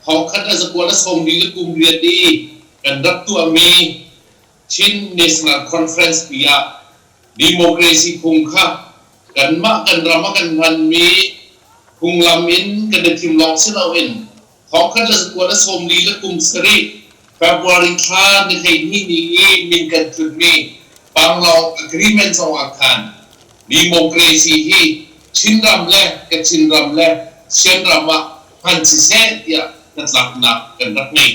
1948 i kan rak tuahmi Chin National Conference pi ah democracy phung kha kanmah kan ram ah kan hmanmi phunglam in kan i thim lawng si loin 1947 February thla ni 12 ni i min kan thutmi Panglong Agreement zong ah khan democracy hi Chinram le Kachin ram le Shan ram ah hman siseh tiah hnatlaknak kan rak ngei.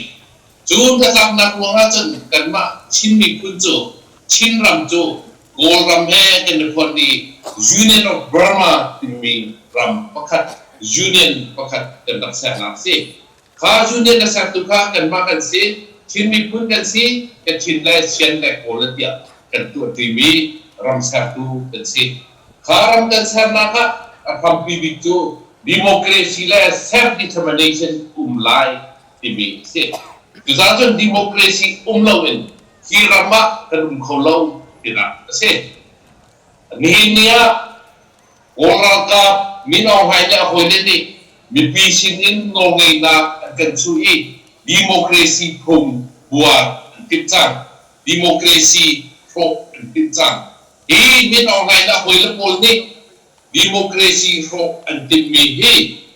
Cu hnatlaknak ruangah cun kanmah Chin miphun cu Chinram cu Kawlram he kan i fonh i Union of Burma timi ram pakhat union pakhat kan rak sernak a si. Kha union a sertu kha kanmah kan si, Chin miphun kan si, Kachin le Shan le Kawl tiah kan tuahṭimi ram sertu kan si. Kha ram kan sernak ah a hrampi bik cu democracy le self-determination um lai timi a si. Cucaah cun democracy um loin hi ram ah kan um kho lo tinak a si. Nihin ni ah Kawl ralkap Min Aung Hlaing le a hawile nih mipi sinin nawlngeihnak an kan chuh i democracy phung buar an timh cang. Democracy hrawh an timh cang. Hi Min Aung Hlaing le a hawile pawl nih democracy hrawh an timhmi hi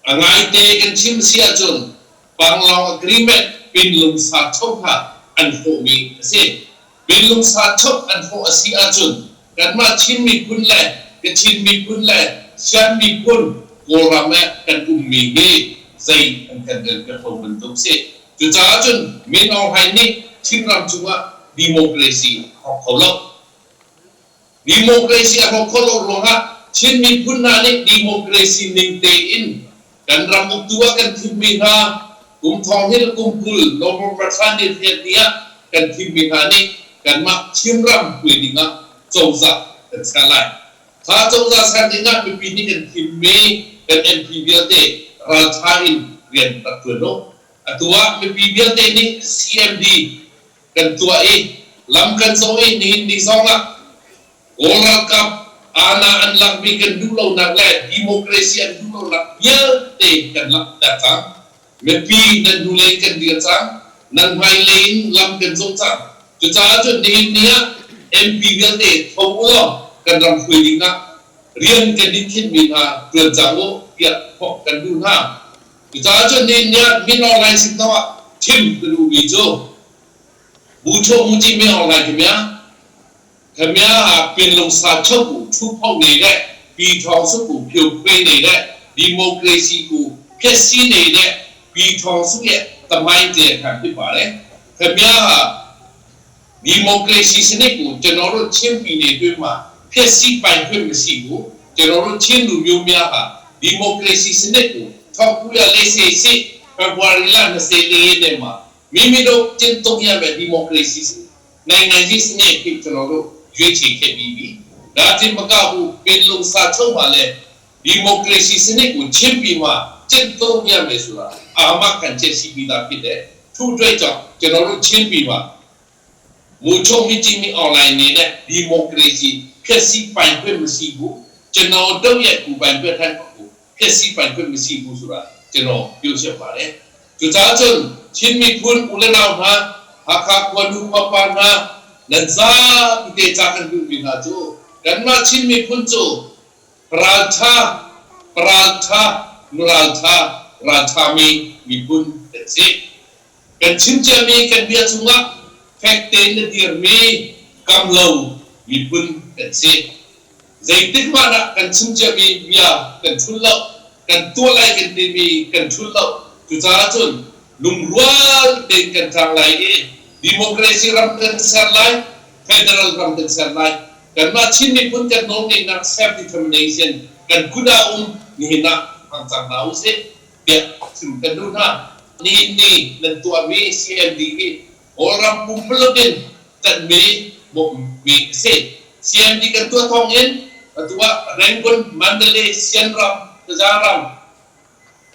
A ngaite kan chim si ahcun Panglong Agreement Pinlungsa chok kha an hrawhmi a si. Pinlungsa chok an hrawh a si ahcun kanmah Chin miphun le Kachin miphun le Shan miphun Kawlram ah kan ummi hi zei an kan relpiak lo bantuk si. Cucaah cun Min Aung Hlaing nih Chinram cungah democracy a hrawk kho lo. Democracy a hrawk khawh lo ruangah Chin miphun hna nih democracy ning tein kan ram uktu ah kan thimmi hna kum thong hnih le kum 20 November thla ni riat ni ah kan thimmi hna nih kanmah Chinram hruai dingah cozah kan ser lai. Kha cozah ser dingah mipi nih kan thimmi kan MP vialte ralṭha in rian rak ṭuan u. Atu ah mipi vialte nih CMD kan tuah i lam kan zawh i nihin ni zongah Kawl ralkap aana an lakmi kan duh lonak le democracy an duh lonak vialte kan langhter cang. Mipi nan hnulei in kan dir cang. Nan hmailei in lam kan zawh cang. Cucaah cun nihin ni ah MP vialte tho u law kan ram hruai ding ah rian kan in khinhmi hna ṭuan cang u tiah thawk kan duh hna. Cucaah cun nihin ni ah Min Aung Hlaing sin zongah chim ka duhmi cu Bu Chuah Muci Min Aung Hlaing ခင်ဗျာခင်ဗျားဟာပင်လုံစာချုပ်ကိုချိုးဖောက်နေတဲ့ပြည်ထောင်စုကိုဖြိုခွင်းနေတဲ့ဒီမိုကရေစီကိုဖျက်ဆီးနေတဲ့ပြည်ထောင်စုရဲ့သမိုင်းတရားခံဖြစ်ပါတယ်ခင်ဗျားဟာဒီမိုကရေစီစနစ်ကိုကျွန်တော်တို့ချင်းပြည်နယ်တွင်းမှာဖျက်ဆီးပိုင်ခွင့်မရှိဘူးကျွန်တော်တို့ချင်းလူမျိုးများဟာဒီမိုကရေစီစနစ်ကို1948ဖေဖော်ဝါရီလ24ရက်နေ့မှာမိမိတို့ကျင့်သုံးရမယ့်ဒီမိုကရေစီနိုင်ငံကြီးစနစ်ဖြစ်ကျွန်တော်တို့ရွေးချယ်ခဲ့ပြီးပြီ။ဒါတင်မကဘူးပင်လုံစာချုပ်မှာလည်းဒီမိုကရေစီစနစ်ကိုချင်းပြည်မှာကျင့်သုံးရမယ်ဆိုတာအာမခံချက်ရှိပြီးသားဖြစ်တယ်။ထို့အတွက်ကြောင့်ကျွန်တော်တို့ချင်းပြည်မှာ ဗိုလ်ချုပ်ကြီးမင်းအောင်လှိုင်အနေနဲ့ဒီမိုကရေစီဖျက်ဆီးပိုင်ခွင့်မရှိဘူးကျွန်တော်တို့ရဲ့ကိုယ်ပိုင်ပြဋ္ဌာန်းခွင့်ကိုဖျက်ဆီးပိုင်ခွင့်မရှိဘူးဆိုတာကျွန်တော်ပြောချင်ပါတယ်။cucaah cun Chin miphun u le nau hna Hakha khuanu khuapa hna nan zapi te ca kan duhmi hna cu kanmah Chin miphun cu ralṭha ralṭha nuralṭha ralṭhami miphun kan si. Kan chim ciami kan bia cungah fek tein a dirmi kamlo miphun kan si. Zeitik hmanh ah kan chim ciami bia kan ṭhul lo, kan tuah lai kan timi kan ṭhul lo. Cucaah cun lungrual tein kan ṭang lai i democracy ram kan ser lai, federal ram kan ser lai. Kanmah Chin miphun kan nawlngeihnak self-determination kan kut ah um nihin ah hmang cang hna usih. Tiah chim kan duh hna. Nihin ni nan tuahmi CND hi Kawlram pumpuluk in ṭanhmi bawmhmi a si. CND kan tuah thawng in atu ah Rangoon, Mandalay, Sianram, Tazaram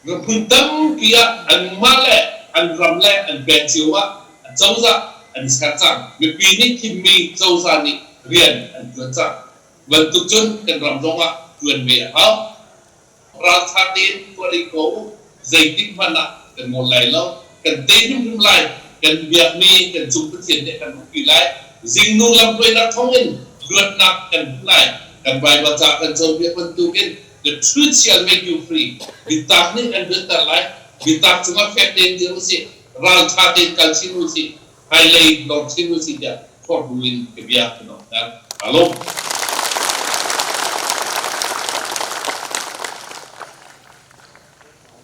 hmun tampi ah anmah le an ram le an peng cio ah cozah an ser cang. Mipi nih thimmi cozah nih rian an ṭuan cang. Bantuk cun kan ram zong ah ṭuan ve a hau. Ralṭha tein tuah ding ko. Zeitik hmanh ah kan ngol lai lo. Kan tei hrimhrim lai. Kan biakmi kan cung Pathian nih a kan umpi lai. Zingnu lamhruainak thawngin luatnak kan hmu lai. Kan Baibal ca kan cawnpiak bantukin the truth shall make you free. Biatak nih an luatter lai. Biatak cungah fek tein dir usih. Ralṭha tein kal chin usih. Hmailei lawng chin usih tiah forh buin ka bia ka donghter. Kaa lawm.